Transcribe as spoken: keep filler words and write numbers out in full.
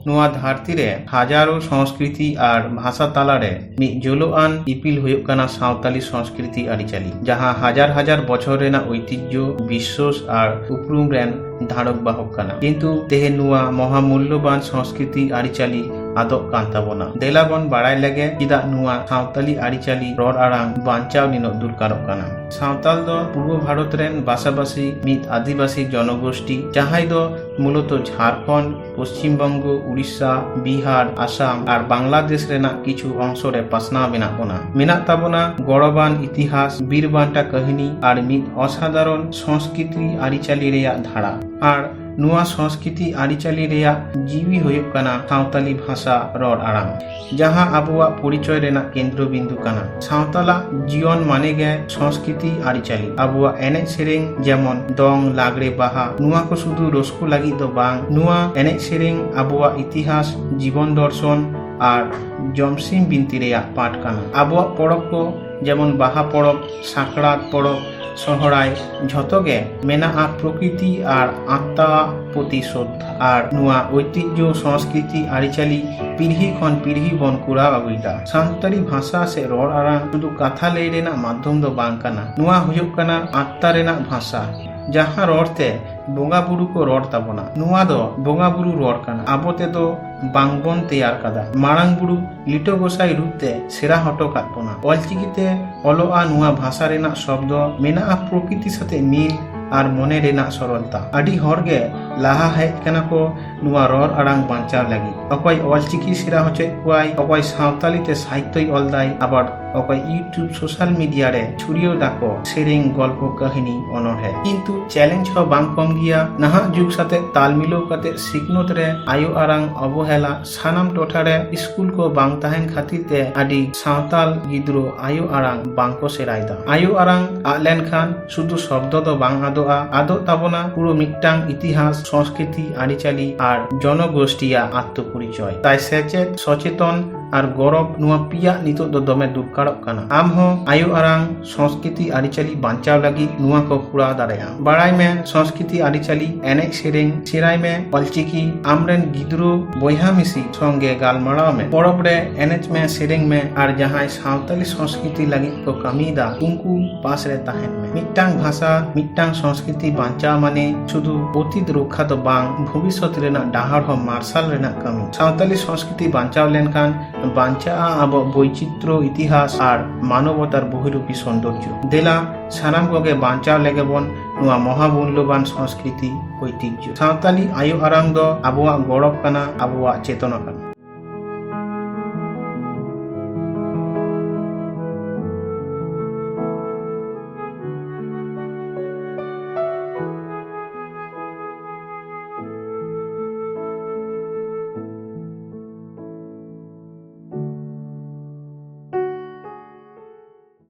ᱱᱚᱣᱟ ᱫᱷᱟᱹᱨᱛᱤ ᱨᱮ ᱦᱟᱡᱟᱨᱚ ᱥᱚᱝᱥᱠᱨᱤᱛᱤ ᱟᱨ ᱵᱷᱟᱥᱟ ᱛᱟᱞᱟᱨᱮ ᱢᱤᱫ ᱡᱳᱞᱳᱜ ᱟᱱ ᱤᱯᱤᱞ ᱦᱩᱭᱩᱜ ᱠᱟᱱᱟ ᱥᱟᱶᱛᱟᱞᱤ ᱥᱚᱝᱥᱠᱨᱤᱛᱤ ᱟᱹᱨᱤᱪᱟᱹᱞᱤ, ᱡᱟᱦᱟᱸ ᱦᱟᱡᱟᱨ ᱦᱟᱡᱟᱨ ᱵᱚᱪᱷᱚᱨ ᱨᱮᱱᱟᱜ ᱳᱭᱛᱤᱡᱽᱡᱚ, ᱵᱤᱥᱥᱟᱹᱥ ᱟᱨ ᱩᱯᱨᱩᱢ ᱨᱮᱱ ᱫᱷᱟᱨᱚᱠ ᱵᱟᱦᱚᱠ ᱠᱟᱱᱟ᱾ ᱠᱤᱱᱛᱩ ᱛᱮᱦᱮᱧ ᱱᱚᱣᱟ ᱢᱚᱦᱟᱢᱩᱞᱞᱚᱵᱟᱱ ᱥᱚᱝᱥᱠᱨᱤᱛᱤ ᱟᱹᱨᱤᱪᱟᱹᱞᱤ ᱟᱫᱚᱜ ᱠᱟᱱ ᱛᱟᱵᱚᱱᱟ᱾ ᱫᱮᱞᱟ ᱵᱚᱱ ᱵᱟᱲᱟᱭ ᱞᱮᱜᱮ ᱪᱮᱫᱟᱜ ᱱᱚᱣᱟ ᱥᱟᱶᱛᱟᱞᱤ ᱟᱹᱨᱤᱪᱟᱹᱞᱤ ᱨᱚᱲ ᱟᱲᱟᱝ ᱵᱟᱧᱪᱟᱣ ᱱᱤᱱᱟᱹᱜ ᱫᱚᱨᱠᱟᱨᱚᱜ ᱠᱟᱱᱟ᱾ ᱥᱟᱶᱛᱟᱞ ᱫᱚ ᱯᱩᱨᱵᱚ ᱵᱷᱟᱨᱚᱛ ᱨᱮᱱ ᱵᱟᱥᱟᱵᱟᱥᱤ ᱢᱤᱫ ᱟᱹᱫᱤᱵᱟᱹᱥᱤ ᱡᱚᱱᱚᱜᱳᱥᱴᱤ, ᱡᱟᱦᱟᱸᱭ ᱫᱚ ᱢᱩᱞᱚᱛᱚ ᱡᱷᱟᱲᱠᱷᱚᱸᱰ, ᱯᱚᱥᱪᱤᱢ ᱵᱚᱝᱜᱚ, ᱩᱲᱤᱥᱥᱟ, ᱵᱤᱦᱟᱨ, ᱟᱥᱟᱢ ᱟᱨ ᱵᱟᱝᱞᱟᱫᱮᱥ ᱨᱮᱱᱟᱜ ᱠᱤᱪᱷᱩ ᱚᱝᱥᱚ ᱨᱮ ᱯᱟᱥᱱᱟᱣ ᱢᱮᱱᱟᱜ ᱵᱚᱱᱟ᱾ ᱢᱮᱱᱟᱜ ᱛᱟᱵᱚᱱᱟ ᱜᱚᱨᱚᱵᱟᱱ ᱤᱛᱤᱦᱟᱥ, ᱵᱤᱨ ᱵᱟᱱᱴᱟ ᱠᱟᱹᱦᱱᱤ ᱟᱨ ᱢᱤᱫ ᱚᱥᱟᱫᱷᱟᱨᱚᱱ ᱥᱚᱝᱥᱠᱨᱤᱛᱤ ᱟᱹᱨᱤᱪᱟᱹᱞᱤ ᱨᱮᱭᱟᱜ ᱫᱷᱟᱨᱟ᱾ ᱟᱨ ᱱᱚᱣᱟ ᱥᱚᱝᱥᱠᱨᱤᱛᱤ ᱟᱹᱨᱤᱪᱟᱹᱞᱤ ᱨᱮᱭᱟᱜ ᱡᱤᱣᱤ ᱦᱩᱭᱩᱜ ᱠᱟᱱᱟ ᱥᱟᱶᱛᱟᱞᱤ ᱵᱷᱟᱥᱟ ᱨᱚᱲ ᱟᱲᱟᱝ, ᱡᱟᱦᱟᱸ ᱟᱵᱚᱣᱟᱜ ᱯᱚᱨᱤᱪᱚᱭ ᱨᱮᱱᱟᱜ ᱠᱮᱱᱫᱨᱚ ᱵᱤᱱᱫᱩ ᱠᱟᱱᱟ᱾ ᱥᱟᱶᱛᱟᱞᱟᱜ ᱡᱤᱭᱚᱱ ᱢᱟᱱᱮ ᱜᱮ ᱥᱚᱝᱥᱠᱨᱤᱛᱤ ᱟᱹᱨᱤᱪᱟᱹᱞᱤ᱾ ᱟᱵᱚᱣᱟᱜ ᱮᱱᱮᱡ ᱥᱮᱨᱮᱧ ᱡᱮᱢᱚᱱ ᱫᱚᱝ, ᱞᱟᱜᱽᱲᱮ, ᱵᱟᱦᱟ, ᱱᱚᱣᱟ ᱠᱚ ᱥᱩᱫᱷᱩ ᱨᱟᱹᱥᱠᱟᱹ ᱞᱟᱹᱜᱤᱫ ᱫᱚ ᱵᱟᱝ, ᱱᱚᱣᱟ ᱮᱱᱮᱡ ᱥᱮᱨᱮᱧ ᱟᱵᱚᱣᱟᱜ ᱤᱛᱤᱦᱟᱥ, ᱡᱤᱵᱚᱱ ᱫᱚᱨᱥᱚᱱ ᱟᱨ ᱡᱚᱢᱥᱤᱢ ᱵᱤᱱᱛᱤ ᱨᱮᱭᱟᱜ ᱯᱟᱴ ᱠᱟᱱᱟ᱾ ᱟᱵᱚᱣᱟᱜ ᱯᱚᱨᱚᱵᱽ ᱠᱚ ᱡᱮᱢᱚᱱ ᱵᱟᱦᱟ ᱯᱚᱨᱚᱵᱽ, ᱥᱟᱠᱨᱟᱛ ᱯᱚᱨᱚᱵᱽ, ᱥᱚᱦᱨᱟᱭ, ᱡᱷᱚᱛᱚ ᱜᱮ ᱢᱮᱱᱟᱜᱼᱟ ᱯᱨᱚᱠᱨᱤᱛᱤ ᱟᱨ ᱟᱛᱢᱟ ᱯᱨᱚᱛᱤ ᱥᱨᱚᱫᱷᱟ᱾ ᱟᱨ ᱱᱚᱣᱟ ᱳᱭᱛᱤᱡᱽᱡᱚ ᱥᱚᱝᱥᱠᱨᱤᱛᱤ ᱟᱹᱨᱤᱪᱟᱹᱞᱤ ᱯᱤᱲᱦᱤ ᱠᱷᱚᱱ ᱯᱤᱲᱦᱤ ᱵᱚᱱ ᱠᱚᱨᱟᱣ ᱟᱹᱜᱩᱭᱮᱫᱟ᱾ ᱥᱟᱱᱛᱟᱲᱤ ᱵᱷᱟᱥᱟ ᱥᱮ ᱨᱚᱲ ᱟᱲᱟᱝ ᱥᱩᱫᱷᱩ ᱠᱟᱛᱷᱟ ᱞᱟᱹᱭ ᱨᱮᱱᱟᱜ ᱢᱟᱫᱽᱫᱷᱚᱢ ᱫᱚ ᱵᱟᱝ ᱠᱟᱱᱟ᱾ ᱱᱚᱣᱟ ᱦᱩᱭᱩᱜ ᱠᱟᱱᱟ ᱟᱛᱢᱟ ᱨᱮᱱᱟᱜ ᱵᱷᱟᱥᱟ, ᱡᱟᱦᱟᱸ ᱨᱚᱲ ᱛᱮ ᱵᱚᱸᱜᱟ ᱵᱩᱨᱩ ᱠᱚ ᱨᱚᱲ ᱛᱟᱵᱚᱱᱟ᱾ ᱱᱚᱣᱟ ᱫᱚ ᱵᱚᱸᱜᱟ ᱵᱩᱨᱩ ᱨᱚᱲ ᱠᱟᱱᱟ᱾ ᱟᱵᱚ ᱛᱮᱫᱚ ᱵᱟᱝᱵᱚᱱ ᱛᱮᱭᱟᱨ ᱠᱟᱫᱟ᱾ ᱢᱟᱨᱟᱝ ᱵᱩᱨᱩ ᱞᱤᱴᱟᱹ ᱜᱚᱸᱥᱟᱭ ᱨᱩᱯ ᱛᱮ ᱥᱮᱬᱟ ᱦᱚᱴᱚ ᱠᱟᱫ ᱵᱚᱱᱟ᱾ ᱚᱞᱪᱤᱠᱤ ᱛᱮ ᱚᱞᱚᱜᱼᱟ ᱱᱚᱣᱟ ᱵᱷᱟᱥᱟ ᱨᱮᱱᱟᱜ ᱥᱚᱵᱫᱚ ᱢᱮᱱᱟᱜᱼᱟ ᱯᱨᱚᱠᱨᱤᱛᱤ ᱥᱟᱛᱮ ᱢᱤᱞ ᱟᱨ ᱢᱚᱱᱮ ᱨᱮᱱᱟᱜ ᱥᱚᱨᱚᱞᱛᱟ᱾ ᱟᱹᱰᱤ ᱦᱚᱲ ᱜᱮ ᱞᱟᱦᱟ ᱦᱮᱡ ᱠᱟᱱᱟ ᱠᱚ ᱱᱚᱣᱟ ᱨᱚᱲ ᱟᱲᱟᱝ ᱵᱟᱧᱪᱟᱣ ᱞᱟᱹᱜᱤᱫ᱾ ᱚᱠᱚᱭ ᱚᱞᱪᱤᱠᱤ ᱥᱮᱬᱟ ᱦᱚᱪᱚᱭᱮᱫ ᱠᱚᱣᱟᱭ, ᱚᱠᱚᱭ ᱥᱟᱶᱛᱟᱞᱤ ᱛᱮ ᱥᱟᱦᱤᱛᱛᱚᱭ ᱚᱞ ᱫᱟᱭ, ᱟᱵᱟᱨ ᱚᱠᱚᱭ YouTube, social media ᱨᱮ ᱪᱷᱩᱲᱭᱟᱹᱣ ᱫᱟᱠᱚ ᱥᱮᱨᱮᱧ, ᱜᱚᱞᱯᱚ, ᱠᱟᱹᱦᱱᱤ, ᱚᱱᱚᱬᱦᱮ᱾ ᱠᱤᱱᱛᱩ challenge ᱦᱚᱸ ᱵᱟᱝ ᱠᱚᱢ ᱜᱮᱭᱟ᱾ ᱱᱟᱦᱟᱜ ᱡᱩᱜᱽ ᱥᱟᱛᱮ ᱛᱟᱞ ᱢᱤᱞᱟᱹᱣ ᱠᱟᱛᱮ ᱥᱤᱠᱷᱱᱟᱹᱛ ᱨᱮ ᱟᱭᱳ ᱟᱲᱟᱝ ᱚᱵᱚᱦᱮᱞᱟ ᱥᱟᱱᱟᱢ ᱴᱚᱴᱷᱟ ᱨᱮ ᱥᱠᱩᱞ ᱠᱚ ᱵᱟᱝ ᱛᱟᱦᱮᱱ ᱠᱷᱟᱹᱛᱤᱨ ᱛᱮ ᱟᱹᱰᱤ ᱥᱟᱶᱛᱟᱞ ᱜᱤᱫᱽᱨᱟᱹ ᱟᱭᱳ ᱟᱲᱟᱝ ᱵᱟᱝ ᱠᱚ ᱥᱮᱬᱟᱭᱮᱫᱟ᱾ ᱟᱭᱳ ᱟᱲᱟᱝ ᱟᱫ ᱞᱮᱱᱠᱷᱟᱱ ᱥᱩᱫᱷᱩ ᱥᱚᱵᱫᱚ ᱫᱚ ᱵᱟᱝ ᱟᱫᱚᱜᱼᱟ, ᱟᱫᱚᱜ ᱛᱟᱵᱚᱱᱟ ᱯᱩᱨᱟᱹ ᱢᱤᱫᱴᱟᱝ ᱤᱛᱤᱦᱟᱥ, ᱥᱚᱝᱥᱠᱨᱤᱛᱤ, ᱟᱹᱨᱤᱪᱟᱹᱞᱤ ᱟᱨ ᱡᱚᱱᱚᱜᱳᱥᱴᱤᱭᱟᱜ ᱟᱛᱢᱚ ᱯᱚᱨᱤᱪᱚᱭ᱾ ᱛᱟᱭ ᱥᱮᱪᱮᱫ, ᱥᱚᱪᱮᱛᱚᱱ ᱟᱨ ᱜᱚᱨᱚᱵ, ᱱᱚᱣᱟ ᱯᱮᱭᱟᱜ ᱱᱤᱛᱚᱜ ᱫᱚ ᱫᱚᱢᱮ ᱫᱚᱨᱠᱟᱨᱚᱜ ᱠᱟᱱᱟ᱾ ᱟᱢ ᱦᱚᱸ ᱟᱭᱳ ᱟᱲᱟᱝ ᱥᱚᱝᱥᱠᱨᱤᱛᱤ ᱟᱹᱨᱤᱪᱟᱹᱞᱤ ᱵᱟᱧᱪᱟᱣ ᱞᱟᱹᱜᱤᱫ ᱱᱚᱣᱟ ᱠᱚ ᱠᱚᱨᱟᱣ ᱫᱟᱲᱮᱭᱟᱜᱼᱟ᱾ ᱵᱟᱲᱟᱭ ᱢᱮ, ᱥᱚᱝᱥᱠᱨᱤᱛᱤ ᱟᱹᱨᱤᱪᱟᱹᱞᱤ, ᱮᱱᱮᱡ ᱥᱮᱨᱮᱧ ᱥᱮᱬᱟᱭ ᱢᱮ, ᱚᱞᱪᱤᱠᱤ ᱟᱢᱨᱮᱱ ᱜᱤᱫᱽᱨᱟᱹ ᱵᱚᱭᱦᱟ ᱢᱤᱥᱤ ᱥᱚᱝᱜᱮ ᱜᱟᱞᱢᱟᱨᱟᱣ ᱢᱮ, ᱯᱚᱨᱚᱵᱽ ᱨᱮ ᱮᱱᱮᱡ ᱢᱮ, ᱥᱮᱨᱮᱧ ᱢᱮ, ᱟᱨ ᱡᱟᱦᱟᱸᱭ ᱥᱟᱶᱛᱟᱞᱤ ᱥᱚᱝᱥᱠᱨᱤᱛᱤ ᱞᱟᱹᱜᱤᱫ ᱠᱚ ᱠᱟᱹᱢᱤᱭᱮᱫᱟ, ᱩᱱᱠᱩ ᱯᱟᱥ ᱨᱮ ᱛᱟᱦᱮᱱ ᱢᱮ᱾ ᱢᱤᱫᱴᱟᱝ ᱵᱷᱟᱥᱟ, ᱢᱤᱫᱴᱟᱝ ᱥᱚᱝᱥᱠᱨᱤᱛᱤ ᱵᱟᱧᱪᱟᱣ ᱢᱟᱱᱮ ᱥᱩᱫᱷᱩ ᱚᱛᱤᱛ ᱨᱚᱠᱠᱷᱟ ᱫᱚ ᱵᱟᱝ, ᱵᱷᱚᱵᱤᱥᱥᱚᱛ ᱨᱮᱱᱟᱜ ᱰᱟᱦᱟᱨ ᱦᱚᱸ ᱢᱟᱨᱥᱟᱞ ᱨᱮᱱᱟᱜ ᱠᱟᱹᱢᱤ᱾ ᱥᱟᱶᱛᱟᱞᱤ ᱥᱚᱝᱥᱠᱨᱤᱛᱤ ᱵᱟᱧᱪᱟᱣ ᱞᱮᱱᱠᱷᱟᱱ ᱵᱟᱧᱪᱟᱜᱼᱟ ᱟᱵᱚᱣᱟᱜ ᱵᱳᱭᱪᱤᱛᱨᱚ, ᱤᱛᱤᱦᱟᱥ ᱟᱨ ᱢᱟᱱᱚᱵᱚᱛᱟᱨ ᱵᱚᱦᱤᱨᱩᱯᱤ ᱥᱚᱱᱫᱚᱨᱡᱚ᱾ ᱫᱮᱞᱟ, ᱥᱟᱱᱟᱢ ᱠᱚᱜᱮ ᱵᱟᱧᱪᱟᱣ ᱞᱮᱜᱮ ᱵᱚᱱ ᱱᱚᱣᱟ ᱢᱚᱦᱟᱢᱩᱞᱞᱚᱵᱟᱱ ᱥᱚᱝᱥᱠᱨᱤᱛᱤ ᱳᱭᱛᱤᱡᱽᱡᱚ᱾ ᱥᱟᱶᱛᱟᱞᱤ ᱟᱭᱳ ᱟᱲᱟᱝ ᱫᱚ ᱟᱵᱚᱣᱟᱜ ᱜᱚᱨᱚᱵ ᱠᱟᱱᱟ, ᱟᱵᱚᱣᱟᱜ ᱪᱮᱛᱚᱱᱟ ᱠᱟᱱᱟ᱾